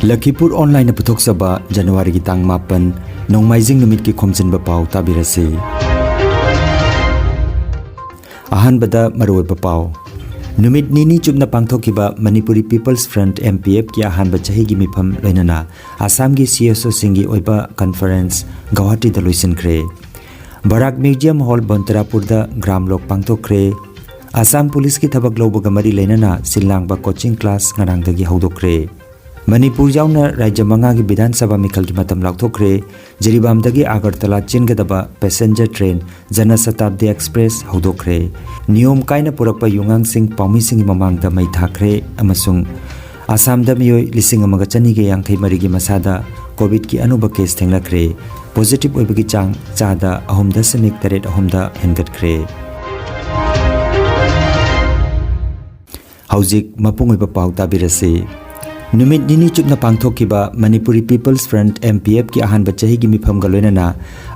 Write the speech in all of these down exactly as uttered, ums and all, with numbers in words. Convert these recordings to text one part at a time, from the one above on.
ꯂꯈꯤꯄꯨꯔ ꯑꯣꯟꯂꯥꯏꯟꯅ ꯄꯨꯊꯣꯛꯆꯕ ꯖꯅꯋꯥꯔꯤꯒꯤ ꯇꯥꯡ ꯃꯥꯄꯟ, ꯅꯣꯡꯃꯥꯏꯖꯤꯡ ꯅꯨꯃꯤꯠꯀꯤ ꯈꯣꯝꯖꯤꯟꯕ ꯄꯥꯎ ꯇꯥꯕꯤꯔꯁꯤ꯫ ꯑꯍꯥꯟꯕꯗ ꯃꯔꯨꯑꯣꯏꯕ ꯄꯥꯎ꯫ ꯅꯨꯃꯤꯠ ꯅꯤꯅꯤ ꯆꯨꯞꯅ ꯄꯥꯡꯊꯣꯛꯈꯤꯕ Manipuri peoples Front, M P F, ꯀꯤ ꯑꯍꯥꯟꯕ ꯆꯍꯤꯒꯤ ꯃꯤꯐꯝ ꯂꯣꯏꯅꯅ ꯑꯁꯥꯝꯒꯤ C S Oꯁꯤꯡꯒꯤ ꯑꯣꯏꯕ ꯀꯟꯐꯔꯦꯟꯁ ꯒꯧꯍꯥꯇꯤꯗ ꯂꯣꯏꯁꯤꯟꯈ꯭ꯔꯦ꯫ ꯕꯔꯥꯛ ꯃ꯭ꯌꯨꯖꯤꯌꯝ ꯍꯣꯜ ꯕꯣꯟꯇꯔꯥꯄꯨꯔꯗ ꯒ꯭ꯔꯥꯝ ꯂꯣꯛ ꯄꯥꯡꯊꯣꯛꯈ꯭ꯔꯦ꯫ ꯑꯁꯥꯝ ꯄꯨꯂꯤꯁꯀꯤ ꯊꯕꯛ ꯂꯧꯕꯒ ꯃꯔꯤ ꯂꯩꯅꯅ ꯁꯤꯜ ꯂꯥꯡꯕ ꯀꯣꯆꯤꯡ ꯀ꯭ꯂꯥꯁ ꯉꯔꯥꯡꯗꯒꯤ ꯍꯧꯗꯣꯛꯈ꯭ꯔꯦ꯫ ꯃꯅꯤꯄꯨꯔ ꯌꯥꯎꯅ ꯔꯥꯖ꯭ꯌ ꯃꯉꯥꯒꯤ ꯕꯤꯙꯥꯟ ꯁꯚꯥ ꯃꯤꯈꯜꯒꯤ ꯃꯇꯝ ꯂꯥꯎꯊꯣꯛꯈ꯭ꯔꯦ꯫ ꯖꯤꯔꯤꯕꯥꯝꯗꯒꯤ ꯑꯒꯔꯇꯂꯥ ꯆꯦꯟꯒꯗꯕ ꯄꯦꯁꯦꯟꯖꯔ ꯇ꯭ꯔꯦꯟ ꯖꯅꯁꯇꯥꯕꯗꯤ ꯑꯦꯛꯁꯄ꯭ꯔꯦꯁ ꯍꯧꯗꯣꯛꯈ꯭ꯔꯦ꯫ ꯅꯤꯌꯣꯝ ꯀꯥꯏꯅ ꯄꯨꯔꯛꯄ ꯌꯨꯉꯥꯡꯁꯤꯡ ꯄꯥꯎꯃꯤꯁꯤꯡꯒꯤ ꯃꯃꯥꯡꯗ ꯃꯩ ꯊꯥꯈ꯭ꯔꯦ ꯑꯃꯁꯨꯡ ꯑꯁꯥꯝꯗ ꯃꯤꯑꯣꯏ ꯂꯤꯁꯤꯡ ꯑꯃꯒ ꯆꯅꯤꯒ ꯌꯥꯡꯈꯩ ꯃꯔꯤꯒꯤ ꯃꯁꯥꯗ ꯀꯣꯚꯤꯗꯀꯤ ꯑꯅꯧꯕ ꯀꯦꯁ ꯊꯦꯡꯅꯈ꯭ꯔꯦ꯫ ꯄꯣꯖꯤꯇꯤꯚ ꯑꯣꯏꯕꯒꯤ ꯆꯥꯡ ꯆꯥꯗ ꯑꯍꯨꯝ ꯗꯁꯃꯤꯛ ꯇꯔꯦꯠ ꯑꯍꯨꯝꯗ ꯍꯦꯟꯒꯠꯈ꯭ꯔꯦ꯫ ꯍꯧꯖꯤꯛ ꯃꯄꯨꯡ ꯑꯣꯏꯕ ꯄꯥꯎ ꯇꯥꯕꯤꯔꯁꯤ꯫ ꯅꯨꯃꯤꯠ ꯅꯤꯅꯤ ꯆꯨꯞꯅ ꯄꯥꯡꯊꯣꯛꯈꯤꯕ Manipuri peoples Front, M P F, ꯀꯤ ꯑꯍꯥꯟꯕ ꯆꯍꯤꯒꯤ ꯃꯤꯐꯝꯒ ꯂꯣꯏꯅꯅ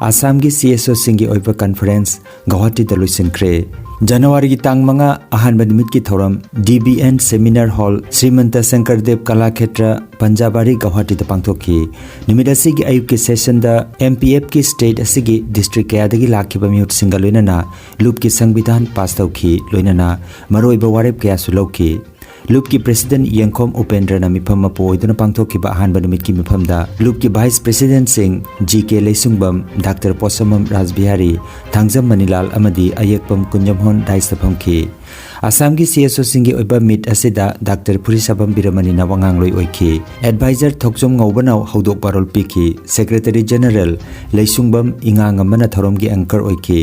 ꯑꯁꯥꯝꯒꯤ C S Oꯁꯤꯡꯒꯤ ꯑꯣꯏꯕ ꯀꯟꯐꯔꯦꯟꯁ ꯒꯧꯍꯥꯇꯤꯗ ꯂꯣꯏꯁꯤꯟꯈ꯭ꯔꯦ꯫ ꯖꯅꯋꯥꯔꯤꯒꯤ ꯇꯥꯡ ꯃꯉꯥ ꯑꯍꯥꯟꯕ ꯅꯨꯃꯤꯠꯀꯤ ꯊꯧꯔꯝ D B N Seminar Hall, ꯁ꯭ꯔꯤꯃꯟꯇ ꯁꯪꯀꯔꯗꯦꯕ ꯀꯂꯥꯈꯦꯇ꯭ꯔ, ꯄꯟꯖꯥꯕꯥꯔꯤ, ꯒꯧꯍꯥꯇꯤꯗ ꯄꯥꯡꯊꯣꯛꯈꯤ꯫ ꯅꯨꯃꯤꯠ ꯑꯁꯤꯒꯤ ꯑꯌꯨꯛꯀꯤ ꯁꯦꯁꯟꯗ M P F ꯀꯤ ꯁ꯭ꯇꯦꯠ ꯑꯁꯤꯒꯤ ꯗꯤꯁꯇ꯭ꯔꯤꯛ ꯀꯌꯥꯗꯒꯤ ꯂꯥꯛꯈꯤꯕ ꯃꯤꯍꯨꯠꯁꯤꯡꯒ ꯂꯣꯏꯅꯅ ꯂꯨꯞꯀꯤ ꯁꯪꯕꯤꯙꯥꯟ ꯄꯥꯁ ꯇꯧꯈꯤ, ꯂꯣꯏꯅꯅ ꯃꯔꯨꯑꯣꯏꯕ ꯋꯥꯔꯦꯞ ꯀꯌꯥꯁꯨ ꯂꯧꯈꯤ꯫ ꯂꯨꯞꯀꯤ ꯄ꯭ꯔꯦꯁꯤꯗꯦꯟꯠ ꯌꯦꯡꯈꯣꯝ ꯎꯄꯦꯟꯗ꯭ꯔꯅ ꯃꯤꯐꯝ ꯃꯄꯨ ꯑꯣꯏꯗꯨꯅ ꯄꯥꯡꯊꯣꯛꯈꯤꯕ ꯑꯍꯥꯟꯕ ꯅꯨꯃꯤꯠꯀꯤ ꯃꯤꯐꯝꯗ ꯂꯨꯞꯀꯤ ꯚꯥꯏꯁ ꯄ꯭ꯔꯦꯁꯤꯗꯦꯟꯠꯁꯤꯡ G K Leishungbam, doctor Potsangbam Rajbihari, Thangjam Manilal ꯑꯃꯗꯤ ꯑꯌꯦꯛꯄꯝ ꯀꯨꯟꯖꯝꯍꯣꯟ ꯗꯥꯏꯁꯇ ꯐꯝꯈꯤ꯫ ꯑꯁꯥꯝꯒꯤ C S Oꯁꯤꯡꯒꯤ ꯑꯣꯏꯕ ꯃꯤꯠ ꯑꯁꯤꯗ ꯗꯥꯛꯇꯔ ꯐꯨꯔꯤꯁꯥꯕꯝ ꯕꯤꯔꯃꯅꯤꯅ ꯋꯥꯉꯥꯡꯂꯣꯏ ꯑꯣꯏꯈꯤ꯫ ꯑꯦꯗꯚꯥꯏꯖꯔ ꯊꯣꯛꯆꯣꯝ ꯉꯧꯕꯅ ꯍꯧꯗꯣꯛ ꯄꯥꯔꯣꯜ ꯄꯤꯈꯤ꯫ ꯁꯦꯀ꯭ꯔꯦꯇꯔꯤ ꯖꯦꯅꯔꯦꯜ ꯂꯩꯁꯨꯡꯕꯝ ꯏꯉꯥꯉꯝꯕꯅ ꯊꯧꯔꯝꯒꯤ ꯑꯦꯡꯀꯔ ꯑꯣꯏꯈꯤ꯫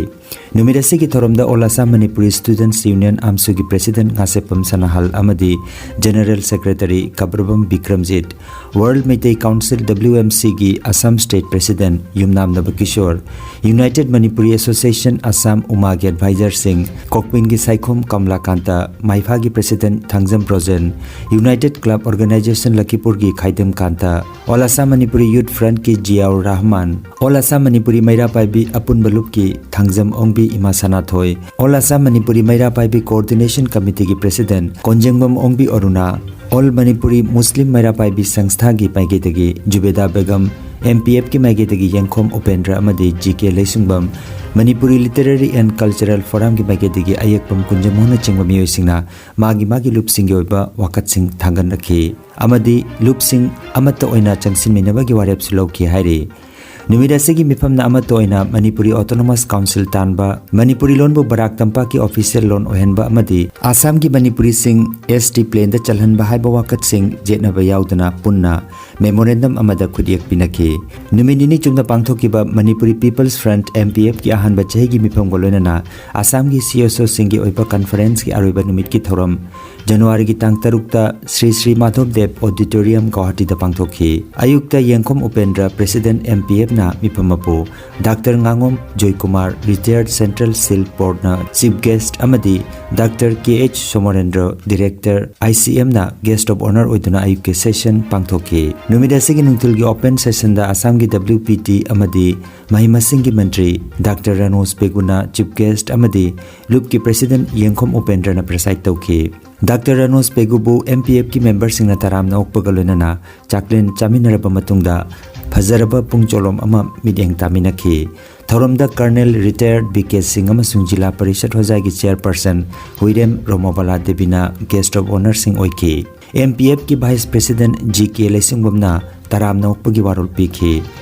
ꯅꯨꯃꯤꯠ ꯑꯁꯤꯒꯤ ꯊꯧꯔꯝꯗ All Assam Manipuri Students Union, ꯑꯥꯝꯁꯨꯒꯤ ꯄ꯭ꯔꯦꯁꯤꯗꯦꯟꯠ ꯉꯥꯁꯦꯞꯄꯝ ꯁꯅꯥꯍꯜ ꯑꯃꯗꯤ general secretary Kabrabam Bikramjit, world Meitei council, W M C, ꯒꯤ Assam state president Yumnam Nabakishor, United Manipuri Association Assam, ꯎꯃꯥꯒꯤ ꯑꯦꯗꯚꯥꯏꯖꯔꯁꯤꯡ, ꯀꯣꯛꯄꯤꯟꯒꯤ ꯁꯥꯏꯈꯣꯝ ꯀꯃꯂꯥꯀꯥꯟꯇ, ꯃꯥꯏꯐꯥꯒꯤ president Thangjam Brojen, united club organisation ꯂꯈꯤꯄꯨꯔꯒꯤ ꯈꯥꯏꯗꯦꯝ ꯀꯥꯟꯇ, ꯑꯣꯜ ꯑꯁꯥꯝ ꯃꯅꯤꯄꯨꯔꯤ ꯌꯨꯠ ꯐ꯭ꯔꯟꯠꯀꯤ ꯖꯤꯌꯥꯎꯔ ꯔꯍꯃꯥꯟ, ꯑꯣꯜ ꯑꯁꯥꯝ ꯃꯅꯤꯄꯨꯔꯤ ꯃꯩꯔꯥ ꯄꯥꯏꯕꯤ ꯑꯄꯨꯟꯕ ꯂꯨꯞꯀꯤ ꯊꯥꯡꯖꯝ ꯑꯣꯡꯕꯤ ꯏꯃꯥ ꯁꯅꯥꯊꯣꯏ, ꯑꯣꯜ ꯑꯁꯥꯝ ꯃꯅꯤꯄꯨꯔꯤ ꯃꯩꯔꯥ ꯄꯥꯏꯕꯤ ꯀꯣꯑꯣꯔꯗꯤꯅꯦꯁꯟ ꯀꯃꯤꯇꯤꯒꯤ ꯄ꯭ꯔꯦꯁꯤꯗꯦꯟꯠ ꯀꯣꯟꯖꯦꯡꯕꯝ ꯑꯣꯡꯕꯤ ꯑꯔꯨꯅꯥ, ꯑꯣꯜ ꯃꯅꯤꯄꯨꯔꯤ ꯃꯨꯁꯂꯤꯝ ꯃꯩꯔꯥ ꯄꯥꯏꯕꯤ ꯁꯪꯁꯊꯥꯒꯤ ꯃꯥꯏꯀꯩꯗꯒꯤ ꯖꯨꯕꯦꯗꯥ ꯕꯦꯒꯝ, ꯑꯦꯝ ꯄꯤ ꯑꯦꯐꯀꯤ ꯃꯥꯏꯀꯩꯗꯒꯤ ꯌꯦꯡꯈꯣꯝ ꯎꯄꯦꯟꯗ꯭ꯔ ꯑꯃꯗꯤ G K Leisungbam, Manipuri literary and cultural ꯐꯣꯔꯝꯒꯤ ꯃꯥꯏꯀꯩꯗꯒꯤ ꯑꯌꯦꯛꯄꯝ ꯀꯨꯟꯖꯃꯨꯅꯆꯤꯡꯕ ꯃꯤꯑꯣꯏꯁꯤꯡꯅ ꯃꯥꯒꯤ ꯃꯥꯒꯤ ꯂꯨꯞꯁꯤꯡꯒꯤ ꯑꯣꯏꯕ ꯋꯥꯀꯠꯁꯤꯡ ꯊꯥꯡꯒꯠꯅꯈꯤ ꯑꯃꯗꯤ ꯂꯨꯞꯁꯤꯡ ꯑꯃꯠꯇ ꯑꯣꯏꯅ ꯆꯪꯁꯤꯟꯃꯤꯟꯅꯕꯒꯤ ꯋꯥꯔꯦꯞꯁꯨ ꯂꯧꯈꯤ ꯍꯥꯏꯔꯤ꯫ ꯅꯨꯃꯤꯠ ꯑꯁꯤꯒꯤ ꯃꯤꯐꯝꯅ ꯑꯃꯠꯇ ꯑꯣꯏꯅ ꯃꯅꯤꯄꯨꯔꯤ ꯑꯣꯇꯣꯅꯣꯃꯁ ꯀꯥꯎꯟꯁꯤꯜ ꯇꯥꯟꯕ, ꯃꯅꯤꯄꯨꯔꯤ ꯂꯣꯟꯕꯨ ꯕꯔꯥꯛ ꯇꯝꯄꯥꯛꯀꯤ ꯑꯣꯐꯤꯁꯤꯌꯦꯜ ꯂꯣꯟ ꯑꯣꯏꯍꯟꯕ ꯑꯃꯗꯤ ꯑꯁꯥꯝꯒꯤ ꯃꯅꯤꯄꯨꯔꯤꯁꯤꯡ ꯑꯦꯁ ꯇꯤ ꯄ꯭ꯂꯦꯟꯗ ꯆꯜꯍꯟꯕ ꯍꯥꯏꯕ ꯋꯥꯀꯠꯁꯤꯡ ꯌꯦꯠꯅꯕ ꯌꯥꯎꯗꯅ ꯄꯨꯟꯅ ꯃꯦꯃꯣꯔꯦꯟꯗꯝ ꯑꯃꯗ ꯈꯨꯠꯌꯦꯛ ꯄꯤꯅꯈꯤ꯫ ꯅꯨꯃꯤꯠ ꯅꯤꯅꯤ ꯆꯨꯞꯅ ꯄꯥꯡꯊꯣꯛꯈꯤꯕ Manipuri peoples front, M P ꯑꯦꯐꯀꯤ ꯑꯍꯥꯟꯕ ꯆꯍꯤꯒꯤ ꯃꯤꯐꯝꯒ ꯂꯣꯏꯅꯅ ꯑꯁꯥꯝꯒꯤ ꯁꯤ ꯑꯦꯁ ꯑꯣꯁꯤꯡꯒꯤ ꯑꯣꯏꯕ ꯀꯟꯐꯔꯦꯟꯁꯀꯤ ꯑꯔꯣꯏꯕ ꯅꯨꯃꯤꯠꯀꯤ ꯊꯧꯔꯝ ꯖꯅꯋꯥꯔꯤꯒꯤ ꯇꯥꯡ ꯇꯔꯨꯛꯇ ꯁ꯭ꯔꯤ ꯁ꯭ꯔꯤ ꯃꯥꯙꯕ ꯗꯦꯕ ꯑꯣꯗꯤꯇꯣꯔꯤꯌꯝ ꯒꯧꯍꯥꯇꯤꯗ ꯄꯥꯡꯊꯣꯛꯈꯤ꯫ ꯑꯌꯨꯛꯇ ꯌꯦꯡꯈꯣꯝ ꯎꯄꯦꯟꯗ꯭ꯔ, ꯄ꯭ꯔꯦꯁꯤꯗꯦꯟꯠ, ꯑꯦꯝ ꯄꯤ ꯑꯦꯐꯅ ꯃꯤꯐꯝ ꯑꯗꯨ ꯗꯥꯛꯇꯔ ꯉꯥꯉꯣꯝ ꯖꯣꯏꯀꯨꯃꯥꯔ, ꯔꯤꯇꯥꯌꯔꯗ ꯁꯦꯟꯇ꯭ꯔꯦꯜ ꯁꯤꯜ ꯕꯣꯔꯗꯅ ꯆꯤꯐ ꯒꯦꯁ꯭ꯠ ꯑꯃꯗꯤ doctor K H Somorendra, director, I C ꯑꯦꯝꯅ ꯒꯦꯁ꯭ꯠ ꯑꯣꯐ ꯑꯣꯅꯔ ꯑꯣꯏꯗꯨꯅ ꯑꯌꯨꯛꯀꯤ ꯁꯦꯁꯟ ꯄꯥꯡꯊꯣꯛꯈꯤ꯫ ꯅꯨꯃꯤꯠ ꯑꯁꯤꯒꯤ ꯅꯨꯡꯊꯤꯜꯒꯤ ꯑꯣꯄꯟ ꯁꯦꯁꯟꯗ ꯑꯁꯥꯝꯒꯤ ꯗꯕ꯭ꯂꯤꯎ ꯄꯤ ꯇꯤ ꯑꯃꯗꯤ ꯃꯍꯩ ꯃꯁꯤꯡꯒꯤ ꯃꯟꯇ꯭ꯔꯤ ꯗꯥꯛꯇꯔ ꯔꯥꯅꯣꯖ ꯄꯦꯒꯨꯅ ꯆꯤꯐ ꯒꯦꯁ꯭ꯠ ꯑꯃꯗꯤ ꯂꯨꯞꯀꯤ ꯄ꯭ꯔꯦꯁꯤꯗꯦꯟꯠ ꯌꯦꯡꯈꯣꯝ ꯎꯄꯦꯟꯗ꯭ꯔꯅ ꯄ꯭ꯔꯦꯁꯥꯏꯗ ꯇꯧꯈꯤ꯫ ꯗꯥꯛꯇꯔ ꯔꯥꯅꯣꯖ ꯄꯦꯒꯨꯕꯨ ꯑꯦꯝ ꯄꯤ ꯑꯦꯐꯀꯤ ꯃꯦꯝꯕꯔꯁꯤꯡꯅ ꯇꯔꯥꯝꯅ ꯑꯣꯛꯄꯒ ꯂꯣꯏꯅꯅ ꯆꯥꯛꯂꯦꯟ ꯆꯥꯃꯤꯟꯅꯔꯕ ꯃꯇꯨꯡꯗ ꯐꯖꯔꯕ ꯄꯨꯡ ꯆꯣꯂꯣꯝ ꯑꯃ ꯃꯤꯠꯌꯦꯡ ꯇꯥꯃꯤꯟꯅꯈꯤ꯫ ꯊꯧꯔꯝꯗ ꯀꯔꯅꯦꯜ ꯔꯤꯇꯥꯌꯔꯗ ꯕꯤ ꯀꯦ ꯁꯤꯡ ꯑꯃꯁꯨꯡ ꯖꯤꯂꯥ ꯄꯔꯤꯁꯗ ꯍꯣꯖꯥꯏꯒꯤ ꯆꯦꯌꯔꯄꯔꯁꯟ ꯍꯨꯏꯔꯦꯝ ꯔꯣꯃꯣꯕꯂꯥ ꯗꯦꯕꯤꯅ ꯒꯦꯁ꯭ꯠ ꯑꯣꯐ ꯑꯣꯅꯔꯁꯤꯡ ꯑꯣꯏꯈꯤ꯫ ꯑꯦꯝ ꯄꯤ ꯑꯦꯐꯀꯤ ꯚꯥꯏꯁ ꯄ꯭ꯔꯦꯁꯤꯗꯦꯟꯠ ꯖꯤ ꯀꯦ ꯂꯩꯁꯤꯡꯕꯝꯅ ꯇꯔꯥꯝꯅ ꯑꯣꯛꯄꯒꯤ ꯋꯥꯔꯣꯜ ꯄꯤꯈꯤ꯫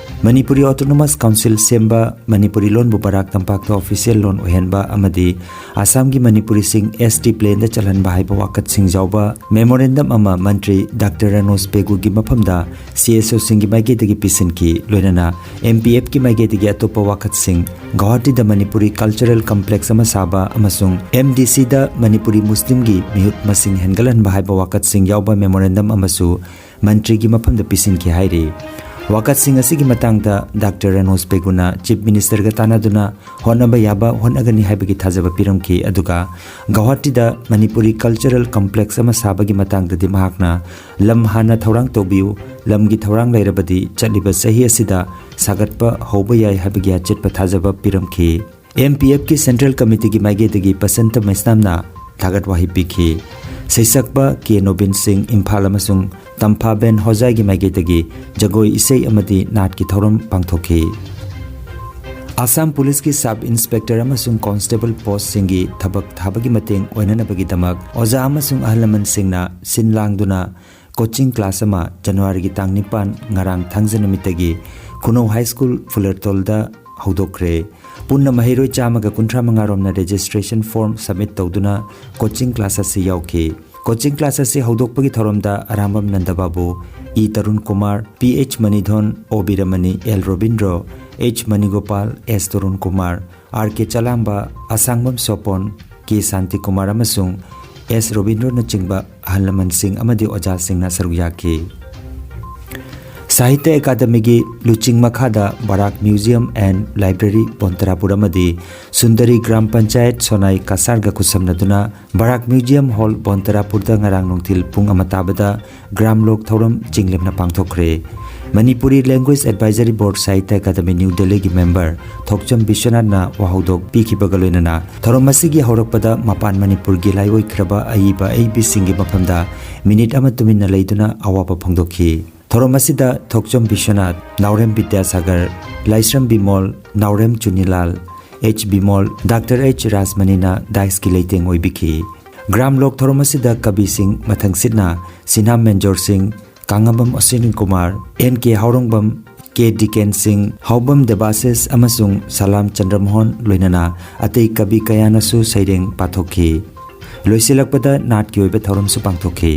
ꯃꯅꯤꯄꯨꯔꯤ ꯑꯣꯇꯣꯅꯣꯃꯁ ꯀꯥꯎꯟꯁꯤꯜ ꯁꯦꯝꯕ, ꯃꯅꯤꯄꯨꯔꯤ ꯂꯣꯟꯕꯨ ꯕꯔꯥꯛ ꯇꯝꯄꯥꯛꯇ ꯑꯣꯐꯤꯁꯤꯌꯦꯜ ꯂꯣꯟ ꯑꯣꯏꯍꯟꯕ ꯑꯃꯗꯤ ꯑꯁꯥꯝꯒꯤ ꯃꯅꯤꯄꯨꯔꯤꯁꯤꯡ ꯑꯦꯁ ꯇꯤ ꯄ꯭ꯂꯦꯟꯗ ꯆꯜꯍꯟꯕ ꯍꯥꯏꯕ ꯋꯥꯀꯠꯁꯤꯡ ꯌꯥꯎꯕ ꯃꯦꯃꯣꯔꯦꯟꯗꯝ ꯑꯃ ꯃꯟꯇ꯭ꯔꯤ ꯗꯥꯛꯇꯔ ꯔꯥꯅꯣꯖ ꯄꯦꯒꯨꯒꯤ ꯃꯐꯝꯗ ꯁꯤ ꯑꯦꯁ ꯑꯣꯁꯤꯡꯒꯤ ꯃꯥꯏꯀꯩꯗꯒꯤ ꯄꯤꯁꯤꯟꯈꯤ꯫ ꯂꯣꯏꯅꯅ ꯑꯦꯝ ꯄꯤ ꯑꯦꯐꯀꯤ ꯃꯥꯏꯀꯩꯗꯒꯤ ꯑꯇꯣꯞꯄ ꯋꯥꯀꯠꯁꯤꯡ, ꯒꯧꯍꯥꯇꯤꯗ ꯃꯅꯤꯄꯨꯔꯤ ꯀꯜꯆꯔꯦꯜ ꯀꯝꯄ꯭ꯂꯦꯛꯁ ꯑꯃ ꯁꯥꯕ ꯑꯃꯁꯨꯡ ꯑꯦꯝ ꯗꯤ ꯁꯤꯗ ꯃꯅꯤꯄꯨꯔꯤ ꯃꯨꯁꯂꯤꯝꯒꯤ ꯃꯤꯍꯨꯠ ꯃꯁꯤꯡ ꯍꯦꯟꯒꯠꯍꯟꯕ ꯍꯥꯏꯕ ꯋꯥꯀꯠꯁꯤꯡ ꯌꯥꯎꯕ ꯃꯦꯃꯣꯔꯦꯟꯗꯝ ꯑꯃꯁꯨ ꯃꯟꯇ꯭ꯔꯤꯒꯤ ꯃꯐꯝꯗ ꯄꯤꯁꯤꯟꯈꯤ ꯍꯥꯏꯔꯤ꯫ ꯋꯥꯀꯠꯁꯤꯡ ꯑꯁꯤꯒꯤ ꯃꯇꯥꯡꯗ ꯗꯥꯛꯇꯔ ꯔꯅꯣꯖ ꯄꯦꯒꯨꯅ ꯆꯤꯐ ꯃꯤꯅꯤꯁꯇꯔꯒ ꯇꯥꯟꯅꯗꯨꯅ ꯍꯣꯠꯅꯕ ꯌꯥꯕ ꯍꯣꯠꯅꯒꯅꯤ ꯍꯥꯏꯕꯒꯤ ꯊꯥꯖꯕ ꯄꯤꯔꯝꯈꯤ꯫ ꯑꯗꯨꯒ ꯒꯧꯍꯥꯇꯤꯗ ꯃꯅꯤꯄꯨꯔꯤ ꯀꯜꯆꯔꯦꯜ ꯀꯝꯄ꯭ꯂꯦꯛꯁ ꯑꯃ ꯁꯥꯕꯒꯤ ꯃꯇꯥꯡꯗꯗꯤ ꯃꯍꯥꯛꯅ ꯂꯝ ꯍꯥꯟꯅ ꯊꯧꯔꯥꯡ ꯇꯧꯕꯤꯌꯨ, ꯂꯝꯒꯤ ꯊꯧꯔꯥꯡ ꯂꯩꯔꯕꯗꯤ ꯆꯠꯂꯤꯕ ꯆꯍꯤ ꯑꯁꯤꯗ ꯁꯥꯒꯠꯄ ꯍꯧꯕ ꯌꯥꯏ ꯍꯥꯏꯕꯒꯤ ꯑꯆꯦꯠꯄ ꯊꯥꯖꯕ ꯄꯤꯔꯝꯈꯤ꯫ ꯑꯦꯝ ꯄꯤ ꯑꯦꯐꯀꯤ ꯁꯦꯟꯇ꯭ꯔꯦꯜ ꯀꯃꯤꯇꯤꯒꯤ ꯃꯥꯏꯀꯩꯗꯒꯤ ꯕꯁꯟꯇ ꯃꯩꯁꯅꯥꯝꯅ ꯊꯥꯒꯠ ꯋꯥꯍꯩ ꯄꯤꯈꯤ꯫ ꯁꯩꯁꯛꯄ ꯀꯦ ꯅꯣꯕꯤꯟ ꯁꯤꯡ ꯏꯝꯐꯥꯜ ꯑꯃꯁꯨꯡ ꯇꯝꯐꯥꯕꯦꯟ ꯍꯣꯖꯥꯏꯒꯤ ꯃꯥꯏꯀꯩꯗꯒꯤ ꯖꯒꯣꯏ ꯏꯁꯩ ꯑꯃꯗꯤ ꯅꯥꯠꯀꯤ ꯊꯧꯔꯝ ꯄꯥꯡꯊꯣꯛꯈꯤ꯫ ꯑꯁꯥꯝ ꯄꯨꯂꯤꯁꯀꯤ ꯁꯕ ꯏꯟꯁꯄꯦꯛꯇꯔ ꯑꯃꯁꯨꯡ ꯀꯣꯟꯁꯇꯦꯕꯜ ꯄꯣꯁꯁꯤꯡꯒꯤ ꯊꯕꯛ ꯊꯥꯕꯒꯤ ꯃꯇꯦꯡ ꯑꯣꯏꯅꯅꯕꯒꯤꯗꯃꯛ ꯑꯣꯖꯥ ꯑꯃꯁꯨꯡ ꯑꯍꯜ ꯂꯃꯟꯁꯤꯡꯅ ꯁꯤꯟ ꯂꯥꯡꯗꯨꯅ ꯀꯣꯆꯤꯡ ꯀ꯭ꯂꯥꯁ ꯑꯃ ꯖꯅꯋꯥꯔꯤꯒꯤ ꯇꯥꯡ ꯅꯤꯄꯥꯟ, ꯉꯔꯥꯡ ꯊꯥꯡꯖ ꯅꯨꯃꯤꯠꯇꯒꯤ ꯈꯨꯅꯧ ꯍꯥꯏ ꯁ꯭ꯀꯨꯜ ꯐꯨꯂꯔꯇꯣꯜꯗ ꯍꯧꯗꯣꯛꯈ꯭ꯔꯦ꯫ ꯄꯨꯟꯅ ꯃꯍꯩꯔꯣꯏ ꯆꯥꯝꯃꯒ ꯀꯨꯟꯊ꯭ꯔꯥ ꯃꯉꯥ ꯔꯣꯝꯅ ꯔꯦꯖꯤꯁꯇ꯭ꯔꯦꯁꯟ ꯐꯣꯔꯝ ꯁꯕꯃꯤꯠ ꯇꯧꯗꯨꯅ ꯀꯣꯆꯤꯡ ꯀ꯭ꯂꯥꯁ ꯑꯁꯤ ꯌꯥꯎꯈꯤ꯫ ꯀꯣꯆꯤꯡ ꯀ꯭ꯂꯥꯁ ꯑꯁꯤ ꯍꯧꯗꯣꯛꯄꯒꯤ ꯊꯧꯔꯝꯗ Arambam ꯅꯟꯗꯕꯥꯕꯨ, E Tarun Kumar, P H ꯃꯅꯤꯙꯣꯟ, ꯑꯣ ꯕꯤꯔꯃꯅꯤ, ꯑꯦꯜ ꯔꯣꯕꯤꯟꯗ꯭ꯔꯣ, ꯑꯩꯆ ꯃꯅꯤꯒꯣꯄꯥꯜ, ꯑꯦꯁ ꯇꯔꯨꯟ ꯀꯨꯃꯥꯔ, ꯑꯥꯔ ꯀꯦ ꯆꯂꯥꯝꯕ, ꯑꯁꯥꯡꯕꯝ ꯁꯣꯄꯣꯟ, ꯀꯦ ꯁꯥꯟꯇꯤꯀꯨꯃꯥꯔ ꯑꯃꯁꯨꯡ ꯑꯦꯁ ꯔꯣꯕꯤꯟꯗ꯭ꯔꯣꯅꯆꯤꯡꯕ ꯑꯍꯜ ꯂꯃꯟꯁꯤꯡ ꯑꯃꯗꯤ ꯑꯣꯖꯥꯁꯤꯡꯅ ꯁꯔꯨꯛ ꯌꯥꯈꯤ꯫ ꯁꯥꯍꯤꯇ꯭ꯌ ꯑꯦꯀꯥꯗꯃꯤꯒꯤ ꯂꯨꯆꯤꯡ ꯃꯈꯥꯗ ꯕꯔꯥꯛ ꯃ꯭ꯌꯨꯖꯤꯌꯝ ꯑꯦꯟ ꯂꯥꯏꯕ꯭ꯔꯦꯔꯤ ꯕꯣꯟꯇꯔꯥꯄꯨꯔ ꯑꯃꯗꯤ ꯁꯨꯟꯗꯔꯤ ꯒ꯭ꯔꯥꯝ ꯄꯟꯆꯥꯌꯠ ꯁꯣꯅꯥꯏ ꯀꯁꯥꯔꯒ ꯈꯨꯠꯁꯝꯅꯗꯨꯅ ꯕꯔꯥꯛ ꯃ꯭ꯌꯨꯖꯤꯌꯝ ꯍꯣꯜ ꯕꯣꯟꯇꯔꯥꯄꯨꯔꯗ ꯉꯔꯥꯡ ꯅꯨꯡꯊꯤꯜ ꯄꯨꯡ ꯑꯃ ꯇꯥꯕꯗ ꯒ꯭ꯔꯥꯝ ꯂꯣꯛ ꯊꯧꯔꯝ ꯆꯤꯡꯂꯦꯝꯅ ꯄꯥꯡꯊꯣꯛꯈ꯭ꯔꯦ꯫ ꯃꯅꯤꯄꯨꯔꯤ ꯂꯦꯡꯒ꯭ꯋꯦꯖ ꯑꯦꯗꯚꯥꯏꯖꯔꯤ ꯕꯣꯔꯗ ꯁꯥꯍꯤꯇ꯭ꯌ ꯑꯦꯀꯥꯗꯃꯤ ꯅ꯭ꯌꯨ ꯗꯦꯜꯂꯤꯒꯤ ꯃꯦꯝꯕꯔ ꯊꯣꯛꯆꯝ ꯕꯤꯁ꯭ꯋꯅꯥꯊꯅ ꯋꯥꯍꯧꯗꯣꯛ ꯄꯤꯈꯤꯕꯒ ꯂꯣꯏꯅꯅ ꯊꯧꯔꯝ ꯑꯁꯤꯒꯤ ꯍꯧꯔꯛꯄꯗ ꯃꯄꯥꯟ ꯃꯅꯤꯄꯨꯔꯒꯤ ꯂꯥꯏꯑꯣꯏꯈ꯭ꯔꯕ ꯑꯏꯕ ꯑꯏꯕꯤꯁꯤꯡꯒꯤ ꯃꯐꯝꯗ ꯃꯤꯅꯤꯠ ꯑꯃ ꯇꯨꯃꯤꯟꯅ ꯂꯩꯗꯨꯅ ꯑꯋꯥꯕ ꯐꯣꯡꯗꯣꯛꯈꯤ꯫ ꯊꯧꯔꯝ ꯑꯁꯤꯗ ꯊꯣꯛꯆꯝ ꯕꯤꯁ꯭ꯋꯅꯥꯊ, ꯅꯥꯎꯔꯦꯝ ꯕꯤꯗ꯭ꯌꯥꯁꯥꯒꯔ, ꯂꯥꯏꯁ꯭ꯔꯝ ꯕꯤꯃꯣꯜ, ꯅꯥꯎꯔꯦꯝ ꯆꯨꯅꯤꯂꯥꯜ, ꯑꯩꯆ ꯕꯤꯃꯣꯜ, ꯗꯥꯛꯇꯔ ꯑꯩꯆ ꯔꯥꯖꯃꯅꯤꯅ ꯗꯥꯏꯁꯀꯤ ꯂꯩꯇꯦꯡ ꯑꯣꯏꯕꯤꯈꯤ꯫ ꯒ꯭ꯔꯥꯝ ꯂꯣꯛ ꯊꯧꯔꯝ ꯑꯁꯤꯗ ꯀꯕꯤꯁꯤꯡ ꯃꯊꯪꯁꯤꯠꯅ ꯁꯤꯟꯍꯥꯝ ꯃꯦꯟꯖꯣꯔ ꯁꯤꯡ, ꯀꯥꯡꯉꯝꯕꯝ ꯑꯁ꯭ꯋꯤꯅꯤ ꯀꯨꯃꯥꯔ, ꯑꯦꯟ ꯀꯦ ꯍꯥꯎꯔꯣꯡꯕꯝ, ꯀꯦ ꯗꯤꯀꯦꯟ ꯁꯤꯡ, ꯍꯥꯎꯕꯝ ꯗꯦꯕꯥꯁꯤꯁ ꯑꯃꯁꯨꯡ ꯁꯂꯥꯝ ꯆꯟꯗ꯭ꯔꯃꯣꯍꯟ ꯂꯣꯏꯅꯅ ꯑꯇꯩ ꯀꯕꯤ ꯀꯌꯥꯅꯁꯨ ꯁꯩꯔꯦꯡ ꯄꯥꯊꯣꯛꯈꯤ꯫ ꯂꯣꯏꯁꯤꯜꯂꯛꯄꯗ ꯅꯥꯠꯀꯤ ꯑꯣꯏꯕ ꯊꯧꯔꯝꯁꯨ ꯄꯥꯡꯊꯣꯛꯈꯤ꯫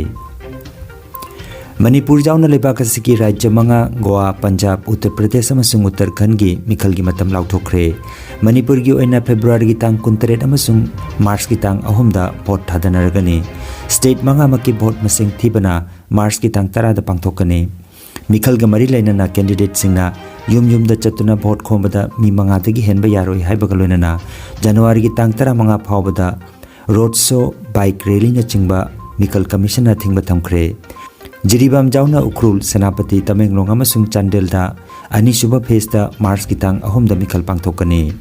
ꯃꯅꯤꯄꯨꯔ ꯌꯥꯎꯅ ꯂꯩꯕꯥꯛ ꯑꯁꯤꯒꯤ ꯔꯥꯖ꯭ꯌ ꯃꯉꯥ, ꯒꯣꯋꯥ, ꯄꯟꯖꯥꯕ, ꯎꯠꯇꯔ ꯄ꯭ꯔꯗꯦꯁ ꯑꯃꯁꯨꯡ ꯎꯠꯇꯔꯈꯟꯗꯒꯤ ꯃꯤꯈꯜꯒꯤ ꯃꯇꯝ ꯂꯥꯎꯊꯣꯛꯈ꯭ꯔꯦ꯫ ꯃꯅꯤꯄꯨꯔꯒꯤ ꯑꯣꯏꯅ ꯐꯦꯕ꯭ꯔꯨꯋꯥꯔꯤꯒꯤ ꯇꯥꯡ ꯀꯨꯟꯇꯔꯦꯠ ꯑꯃꯁꯨꯡ ꯃꯥꯔꯆꯀꯤ ꯇꯥꯡ ꯑꯍꯨꯝꯗ ꯚꯣꯠ ꯊꯥꯗꯅꯔꯒꯅꯤ꯫ ꯁ꯭ꯇꯦꯠ ꯃꯉꯥꯃꯛꯀꯤ ꯚꯣꯠ ꯃꯁꯤꯡ ꯊꯤꯕꯅ ꯃꯥꯔꯆꯀꯤ ꯇꯥꯡ ꯇꯔꯥꯗ ꯄꯥꯡꯊꯣꯛꯀꯅꯤ꯫ ꯃꯤꯈꯜꯒ ꯃꯔꯤ ꯂꯩꯅꯅ candidateꯁꯤꯡꯅ ꯌꯨꯝ ꯌꯨꯝꯗ ꯆꯠꯇꯨꯅ vote ꯈꯣꯝꯕꯗ ꯃꯤ ꯃꯉꯥꯗꯒꯤ ꯍꯦꯟꯕ ꯌꯥꯔꯣꯏ ꯍꯥꯏꯕꯒ ꯂꯣꯏꯅꯅ Januaryꯒꯤ ꯇꯥꯡ ꯇꯔꯥꯃꯉꯥ ꯐꯥꯎꯕꯗ road show, bike rallyꯅꯆꯤꯡꯕ ꯃꯤꯈꯜ commissionꯅ ꯑꯊꯤꯡꯕ ꯊꯝꯈ꯭ꯔꯦ꯫ ꯖꯤꯔꯤꯕꯥꯝ ꯌꯥꯎꯅ ꯎꯈ꯭ꯔꯨꯜ, ꯁꯦꯅꯥꯄꯇꯤ, ꯇꯃꯦꯡꯂꯣꯡ ꯑꯃꯁꯨꯡ ꯆꯥꯟꯗꯦꯜꯗ ꯑꯅꯤꯁꯨꯕ phaseꯇ Marchꯀꯤ ꯇꯥꯡ ꯑꯍꯨꯝꯗ ꯃꯤꯈꯜ ꯄꯥꯡꯊꯣꯛꯀꯅꯤ꯫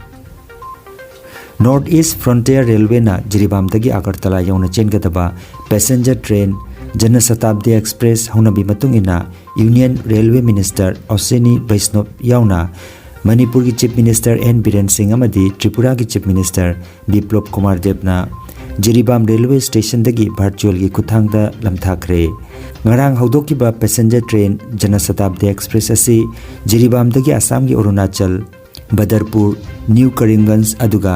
North East Frontier Railwayꯅ ꯖꯤꯔꯤꯕꯥꯝꯗꯒꯤ ꯑꯒꯔꯇꯂꯥ ꯌꯧꯅ ꯆꯦꯟꯒꯗꯕ passenger train Jana Shatabdi Express ꯍꯧꯅꯕꯤ ꯃꯇꯨꯡ ꯏꯟꯅ Union Railway Minister Ashwini Vaishnaw ꯌꯥꯎꯅ ꯃꯅꯤꯄꯨꯔꯒꯤ Chief Minister N ꯕꯤꯔꯦꯟ ꯁꯤꯡ ꯑꯃꯗꯤ ꯇ꯭ꯔꯤꯄꯨꯔꯥꯒꯤ Chief Minister ꯕꯤꯄ꯭ꯂꯣꯕ Kumar ꯗꯦꯕꯅ Jiribam railway stationꯗꯒꯤ virtualꯒꯤ ꯈꯨꯠꯊꯥꯡꯗ ꯂꯝꯊꯥꯈ꯭ꯔꯦ꯫ ꯉꯔꯥꯡ ꯍꯧꯗꯣꯛꯈꯤꯕ passenger train Jana Shatabdi Express ꯑꯁꯤ ꯖꯤꯔꯤꯕꯥꯝꯗꯒꯤ ꯑꯁꯥꯝꯒꯤ ꯑꯔꯨꯅꯥꯆꯜ, ꯕꯗꯔꯄꯨꯔ, ꯅ꯭ꯌꯨ ꯀꯔꯤꯝꯒꯟꯖ ꯑꯗꯨꯒ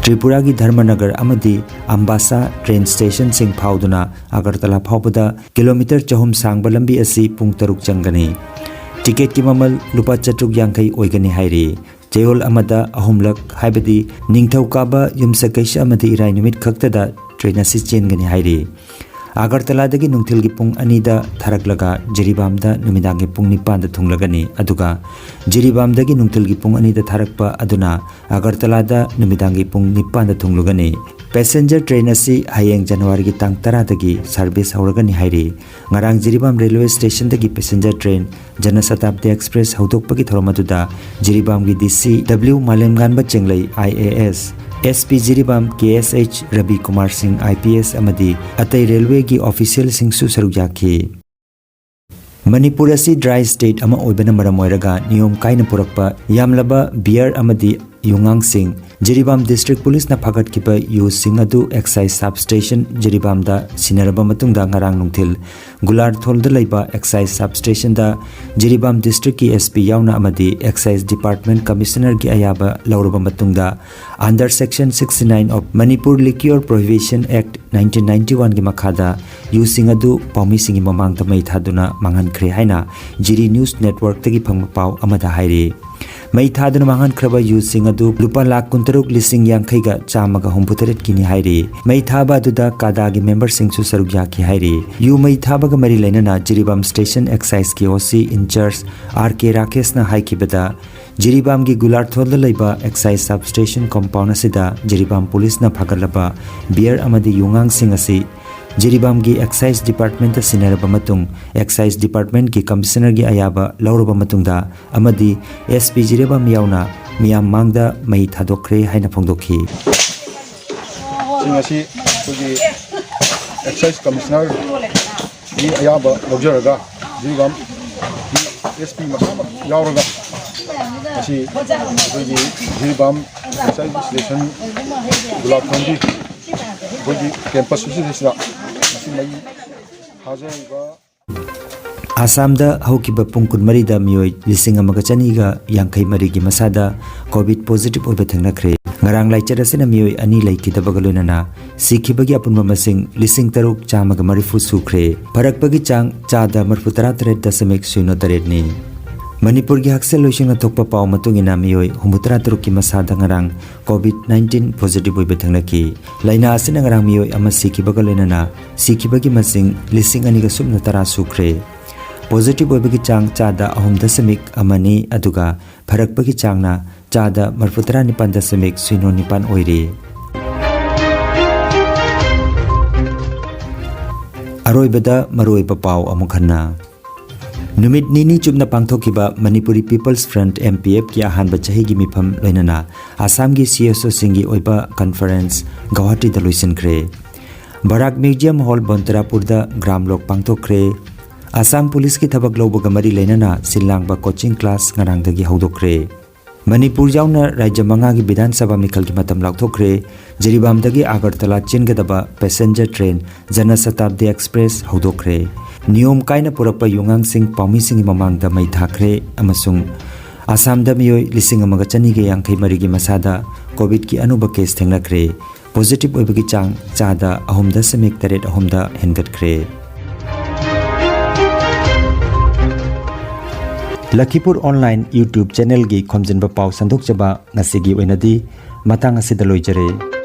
ꯇ꯭ꯔꯤꯄꯨꯔꯥꯒꯤ ꯙꯔꯃꯅꯒꯔ ꯑꯃꯗꯤ ꯑꯝꯕꯥꯁꯥ train stationꯁꯤꯡ ꯐꯥꯎꯗꯨꯅ ꯑꯒꯔꯇꯂꯥ ꯐꯥꯎꯕꯗ kilometre ꯆꯍꯨꯝ ꯁꯥꯡꯕ ꯂꯝꯕꯤ ꯑꯁꯤ ꯄꯨꯡ ꯇꯔꯨꯛ ꯆꯪꯒꯅꯤ꯫ Ticketꯀꯤ ꯃꯃꯜ ꯂꯨꯄꯥ ꯆꯥꯇ꯭ꯔꯨꯛ ꯌꯥꯡꯈꯩ ꯑꯣꯏꯒꯅꯤ ꯍꯥꯏꯔꯤ꯫ ꯆꯌꯣꯜ ꯑꯃꯗ ꯑꯍꯨꯝꯂꯛ, ꯍꯥꯏꯕꯗꯤ ꯅꯤꯡꯊꯧꯀꯥꯕ, ꯌꯨꯝꯁꯀꯩꯁ ꯑꯃꯗꯤ ꯏꯔꯥꯏ ꯅꯨꯃꯤꯠ ꯈꯛꯇꯗ train ꯑꯁꯤ ꯆꯦꯟꯒꯅꯤ ꯍꯥꯏꯔꯤ꯫ ꯑꯒꯔꯇꯂꯥꯗꯒꯤ ꯅꯨꯡꯊꯤꯜꯒꯤ ꯄꯨꯡ ꯑꯅꯤꯗ ꯊꯥꯔꯛꯂꯒ ꯖꯤꯔꯤꯕꯥꯝꯗ ꯅꯨꯃꯤꯗꯥꯡꯒꯤ ꯄꯨꯡ ꯅꯤꯄꯥꯟꯗ ꯊꯨꯡꯂꯒꯅꯤ꯫ ꯑꯗꯨꯒ ꯖꯤꯔꯤꯕꯥꯝꯗꯒꯤ ꯅꯨꯡꯊꯤꯜꯒꯤ ꯄꯨꯡ ꯑꯅꯤꯗ ꯊꯥꯔꯛꯄ ꯑꯗꯨꯅ ꯑꯒꯔꯇꯂꯥꯗ ꯅꯨꯃꯤꯗꯥꯡꯒꯤ ꯄꯨꯡ ꯅꯤꯄꯥꯟꯗ ꯊꯨꯡꯂꯒꯅꯤ꯫ Passenger train ꯑꯁꯤ ꯍꯌꯦꯡ Januaryꯒꯤ ꯇꯥꯡ ꯇꯔꯥꯗꯒꯤ service ꯍꯧꯔꯒꯅꯤ ꯍꯥꯏꯔꯤ꯫ ꯉꯔꯥꯡ Jiribam railway stationꯗꯒꯤ passenger train Jana Shatabdi Express ꯍꯧꯗꯣꯛꯄꯒꯤ ꯊꯧꯔꯝ ꯑꯗꯨꯗ ꯖꯤꯔꯤꯕꯥꯝꯒꯤ DC W ꯃꯥꯂꯦꯝꯉꯥꯟꯕ ꯆꯦꯡꯂꯩ IAS, SP Jiribam KSH Ravi Kumar ꯁꯤꯡ IPS ꯑꯃꯗꯤ ꯑꯇꯩ railwayꯒꯤ officialꯁꯤꯡꯁꯨ ꯁꯔꯨꯛ ꯌꯥꯈꯤ꯫ ꯃꯅꯤꯄꯨꯔ ꯑꯁꯤ dry state ꯑꯃ ꯑꯣꯏꯕꯅ ꯃꯔꯝ ꯑꯣꯏꯔꯒ ꯅꯤꯌꯣꯝ ꯀꯥꯏꯅ ꯄꯨꯔꯛꯄ ꯌꯥꯝꯂꯕ beer ꯑꯃꯗꯤ ꯌꯨꯉꯥꯡꯁꯤꯡ ꯖꯤꯔꯤꯕꯥꯝ district policeꯅ ꯐꯥꯒꯠꯈꯤꯕ ꯌꯨꯁꯤꯡ ꯑꯗꯨ excise substation ꯖꯤꯔꯤꯕꯥꯝꯗ ꯁꯤꯟꯅꯔꯕ ꯃꯇꯨꯡꯗ ꯉꯔꯥꯡ ꯅꯨꯡꯊꯤꯜ ꯒꯨꯂꯥꯔꯊꯣꯜꯗ ꯂꯩꯕ excise substationꯗ ꯖꯤꯔꯤꯕꯥꯝ districtꯀꯤ SP ꯌꯥꯎꯅ ꯑꯃꯗꯤ excise department commissionerꯒꯤ ꯑꯌꯥꯕ ꯂꯧꯔꯕ ꯃꯇꯨꯡꯗ under section sixty-nine of Manipur Liquor Prohibition Act nineteen ninety-oneꯒꯤ ꯃꯈꯥꯗ ꯌꯨꯁꯤꯡ ꯑꯗꯨ ꯄꯥꯎꯃꯤꯁꯤꯡꯒꯤ ꯃꯃꯥꯡꯗ ꯃꯩ ꯊꯥꯗꯨꯅ ꯃꯥꯡꯍꯟꯈ꯭ꯔꯦ ꯍꯥꯏꯅ ꯖꯤꯔꯤ news networkꯇꯒꯤ ꯐꯪꯕ ꯄꯥꯎ ꯑꯃꯗ ꯍꯥꯏꯔꯤ꯫ ꯃꯩ ꯊꯥꯗꯨꯅ ꯃꯥꯡꯍꯟꯈ꯭ꯔꯕ ꯌꯨꯁꯤꯡ ꯑꯗꯨ ꯂꯨꯄꯥ ꯂꯥꯈ ꯀꯨꯟꯇꯔꯨꯛ ꯂꯤꯁꯤꯡ ꯌꯥꯡꯈꯩꯒ ꯆꯥꯝꯃꯒ ꯍꯨꯝꯐꯨꯇꯔꯦꯠꯀꯤꯅꯤ ꯍꯥꯏꯔꯤ꯫ ꯃꯩ ꯊꯥꯕ ꯑꯗꯨꯗ ꯀꯥꯗꯥꯒꯤ ꯃꯦꯝꯕꯔꯁꯤꯡꯁꯨ ꯁꯔꯨꯛ ꯌꯥꯈꯤ ꯍꯥꯏꯔꯤ꯫ ꯌꯨ ꯃꯩ ꯊꯥꯕꯒ ꯃꯔꯤ ꯂꯩꯅꯅ ꯖꯤꯔꯤꯕꯥꯝ ꯁ꯭ꯇꯦꯁꯟ ꯑꯦꯛꯁꯥꯏꯖꯀꯤ ꯑꯣ ꯁꯤ ꯏꯟꯆꯥꯔꯖ ꯑꯥꯔ ꯀꯦ ꯔꯥꯀꯦꯁꯅ ꯍꯥꯏꯈꯤꯕꯗ, ꯖꯤꯔꯤꯕꯥꯝꯒꯤ ꯒꯨꯂꯥꯔꯊꯣꯜꯗ ꯂꯩꯕ ꯑꯦꯛꯁꯥꯏꯖ ꯁꯕ ꯁ꯭ꯇꯦꯁꯟ ꯀꯝꯄꯥꯎꯟ ꯑꯁꯤꯗ ꯖꯤꯔꯤꯕꯥꯝ ꯄꯨꯂꯤꯁꯅ ꯐꯥꯒꯠꯂꯕ ꯕꯤꯌꯔ ꯑꯃꯗꯤ ꯌꯨꯉꯥꯡꯁꯤꯡ ꯑꯁꯤ ꯖꯤꯔꯤꯕꯥꯝꯒꯤ ꯑꯦꯛꯁꯥꯏꯖ ꯗꯤꯄꯥꯔꯠꯃꯦꯟꯇ ꯁꯤꯟꯅꯔꯕ ꯃꯇꯨꯡ, ꯑꯦꯛꯁꯥꯏꯖ ꯗꯤꯄꯥꯔꯠꯃꯦꯟꯇꯀꯤ ꯀꯃꯤꯁꯅꯔꯒꯤ ꯑꯌꯥꯕ ꯂꯧꯔꯕ ꯃꯇꯨꯡꯗ ꯑꯃꯗꯤ ꯑꯦꯁ ꯄꯤ ꯖꯤꯔꯤꯕꯥꯝ ꯌꯥꯎꯅ ꯃꯤꯌꯥꯝ ꯃꯥꯡꯗ ꯃꯩ ꯊꯥꯗꯣꯛꯈ꯭ꯔꯦ ꯍꯥꯏꯅ ꯐꯣꯡꯗꯣꯛꯈꯤ꯫ ꯁꯤꯡ ꯑꯁꯤ ꯑꯩꯈꯣꯏꯒꯤ ꯑꯦꯛꯁꯥꯏꯖ ꯀꯃꯤꯁꯅꯔꯒꯤ ꯑꯌꯥꯕ ꯂꯧꯖꯔꯒ ꯖꯤꯔꯤꯕꯥꯝ ꯑꯦꯁ ꯄꯤ ꯃꯁꯥꯃꯛ ꯌꯥꯎꯔꯒ ꯉꯁꯤ ꯑꯩꯈꯣꯏꯒꯤ ꯖꯤꯔꯤꯕꯥꯝ ꯑꯦꯛꯁꯥꯏꯖ ꯁ꯭ꯇꯦꯁꯟ ꯒꯨꯂꯥꯕ ꯈꯣꯡꯕꯤ ꯑꯩꯈꯣꯏꯒꯤ ꯀꯦꯝꯄꯁ ꯑꯁꯤꯗꯩꯁꯤꯗ ꯉꯁꯤ ꯃꯩ ꯊꯥꯖꯔꯤꯕ ꯑꯁꯥꯝꯗ ꯍꯧꯈꯤꯕ ꯄꯨꯡ ꯀꯨꯟꯃꯔꯤꯗ ꯃꯤꯑꯣꯏ ꯂꯤꯁꯤꯡ ꯑꯃꯒ ꯆꯅꯤꯒ ꯌꯥꯡꯈꯩ ꯃꯔꯤꯒꯤ ꯃꯁꯥꯗ ꯀꯣꯚꯤꯗ ꯄꯣꯖꯤꯇꯤꯚ ꯑꯣꯏꯕ ꯊꯦꯡꯅꯈ꯭ꯔꯦ꯫ ꯉꯔꯥꯡ ꯂꯥꯏꯆꯠ ꯑꯁꯤꯅ ꯃꯤꯑꯣꯏ ꯑꯅꯤ ꯂꯩꯈꯤꯗꯕꯒ ꯂꯣꯏꯅꯅ ꯁꯤꯈꯤꯕꯒꯤ ꯑꯄꯨꯟꯕ ꯃꯁꯤꯡ ꯂꯤꯁꯤꯡ ꯇꯔꯨꯛ ꯆꯥꯝꯃꯒ ꯃꯔꯤꯐꯨ ꯁꯨꯈ꯭ꯔꯦ꯫ ꯐꯔꯛꯄꯒꯤ ꯆꯥꯡ ꯆꯥꯗ ꯃꯔꯤꯐꯨ ꯇꯔꯥ ꯇꯔꯦꯠ ꯗꯁꯃꯤꯛ ꯁꯤꯅꯣ ꯇꯔꯦꯠꯅꯤ꯫ ꯃꯅꯤꯄꯨꯔꯒꯤ ꯍꯛꯁꯦꯜ ꯂꯣꯏꯁꯪꯅ ꯊꯣꯛꯄ ꯄꯥꯎ ꯃꯇꯨꯡ ꯏꯟꯅ ꯃꯤꯑꯣꯏ ꯍꯨꯝꯐꯨ ꯇꯔꯥ ꯇꯔꯨꯛꯀꯤ ꯃꯁꯥꯗ ꯉꯔꯥꯡ ꯀꯣꯚꯤꯗ ꯅꯥꯏꯟꯇꯤꯟ ꯄꯣꯖꯤꯇꯤꯚ ꯑꯣꯏꯕ ꯊꯦꯡꯅꯈꯤ꯫ ꯂꯥꯏꯅꯥ ꯑꯁꯤꯅ ꯉꯔꯥꯡ ꯃꯤꯑꯣꯏ ꯑꯃ ꯁꯤꯈꯤꯕꯒ ꯂꯣꯏꯅꯅ ꯁꯤꯈꯤꯕꯒꯤ ꯃꯁꯤꯡ ꯂꯤꯁꯤꯡ ꯑꯅꯤꯒ ꯁꯨꯞꯅ ꯇꯔꯥ ꯁꯨꯈ꯭ꯔꯦ꯫ ꯄꯣꯖꯤꯇꯤꯚ ꯑꯣꯏꯕꯒꯤ ꯆꯥꯡ ꯆꯥꯗ ꯑꯍꯨꯝ ꯗꯁꯃꯤꯛ ꯑꯃꯅꯤ, ꯑꯗꯨꯒ ꯐꯔꯛꯄꯒꯤ ꯆꯥꯡꯅ ꯆꯥꯗ ꯃꯔꯤꯐꯨ ꯇꯔꯥ ꯅꯤꯄꯥꯟ ꯗꯁꯃꯤꯛ ꯁꯤꯅꯣ ꯅꯤꯄꯥꯟ ꯑꯣꯏꯔꯤ꯫ ꯑꯔꯣꯏꯕꯗ ꯃꯔꯨꯑꯣꯏꯕ ꯄꯥꯎ ꯑꯃꯨꯛ ꯍꯟꯅ꯫ ꯅꯨꯃꯤꯠ ꯅꯤꯅꯤ ꯆꯨꯞꯅ ꯄꯥꯡꯊꯣꯛꯈꯤꯕ Manipuri peoples front, M P ꯑꯦꯐꯀꯤ ꯑꯍꯥꯟꯕ ꯆꯍꯤꯒꯤ ꯃꯤꯐꯝ, ꯂꯣꯏꯅꯅ ꯑꯁꯥꯝꯒꯤ ꯁꯤ ꯑꯦꯁ ꯑꯣꯁꯤꯡꯒꯤ ꯑꯣꯏꯕ ꯀꯟꯐꯔꯦꯟꯁ ꯒꯧꯍꯥꯇꯤꯗ ꯂꯣꯏꯁꯤꯟꯈ꯭ꯔꯦ꯫ ꯕꯔꯥꯛ ꯃ꯭ꯌꯨꯖꯤꯌꯝ ꯍꯣꯜ, ꯕꯣꯟꯇꯔꯥꯄꯨꯔꯗ ꯒ꯭ꯔꯥꯝ ꯂꯣꯛ ꯄꯥꯡꯊꯣꯛꯈ꯭ꯔꯦ꯫ ꯑꯁꯥꯝ ꯄꯨꯂꯤꯁꯀꯤ ꯊꯕꯛ ꯂꯧꯕꯒ ꯃꯔꯤ ꯂꯩꯅꯅ ꯁꯤꯜ ꯂꯥꯡꯕ ꯀꯣꯆꯤꯡ ꯀ꯭ꯂꯥꯁ ꯉꯔꯥꯡꯗꯒꯤ ꯍꯧꯗꯣꯛꯈ꯭ꯔꯦ꯫ ꯃꯅꯤꯄꯨꯔ ꯌꯥꯎꯅ ꯔꯥꯖ꯭ꯌ ꯃꯉꯥꯒꯤ ꯕꯤꯙꯥꯟ ꯁꯚꯥ ꯃꯤꯈꯜꯒꯤ ꯃꯇꯝ ꯂꯥꯎꯊꯣꯛꯈ꯭ꯔꯦ꯫ ꯖꯤꯔꯤꯕꯥꯝꯗꯒꯤ ꯑꯥꯒꯔꯇꯂꯥ ꯆꯦꯟꯒꯗꯕ ꯄꯦꯁꯦꯟꯖꯔ ꯇ꯭ꯔꯦꯟ ꯖꯅ ꯁꯇꯥꯕꯗꯤ ꯑꯦꯛꯁꯄ꯭ꯔꯦꯁ ꯍꯧꯗꯣꯛꯈ꯭ꯔꯦ꯫ ꯅꯤꯌꯣꯝ ꯀꯥꯏꯅ ꯄꯨꯔꯛꯄ ꯌꯨꯉꯥꯡꯁꯤꯡ ꯄꯥꯎꯃꯤꯁꯤꯡꯒꯤ ꯃꯃꯥꯡꯗ ꯃꯩ ꯊꯥꯈ꯭ꯔꯦ꯫ ꯑꯃꯁꯨꯡ ꯑꯁꯥꯝꯗ ꯃꯤꯑꯣꯏ ꯂꯤꯁꯤꯡ ꯑꯃꯒ ꯆꯅꯤꯒ ꯌꯥꯡꯈꯩ ꯃꯔꯤꯒꯤ ꯃꯁꯥꯗ ꯀꯣꯚꯤꯗꯀꯤ ꯑꯅꯧꯕ ꯀꯦꯁ ꯊꯦꯡꯅꯈ꯭ꯔꯦ꯫ ꯄꯣꯖꯤꯇꯤꯚ ꯑꯣꯏꯕꯒꯤ ꯆꯥꯡ ꯆꯥꯗ ꯑꯍꯨꯝ ꯗꯁꯃꯤꯛ ꯇꯔꯦꯠ ꯑꯍꯨꯝꯗ ꯍꯦꯟꯒꯠꯈ꯭ꯔꯦ꯫ ꯂꯈꯤꯄꯨꯔ ꯑꯣꯟꯂꯥꯏꯟ YouTube ꯆꯦꯅꯦꯜꯒꯤ ꯈꯣꯝꯖꯤꯟꯕ ꯄꯥꯎ ꯁꯟꯗꯣꯛꯆꯕ ꯉꯁꯤꯒꯤ ꯑꯣꯏꯅꯗꯤ ꯃꯇꯥꯡ ꯑꯁꯤꯗ ꯂꯣꯏꯖꯔꯦ꯫